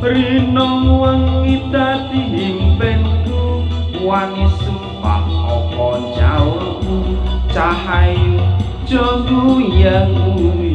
Rino wengi dadi impenku, wani sumpah apa jaurku, cahayu jogu yang.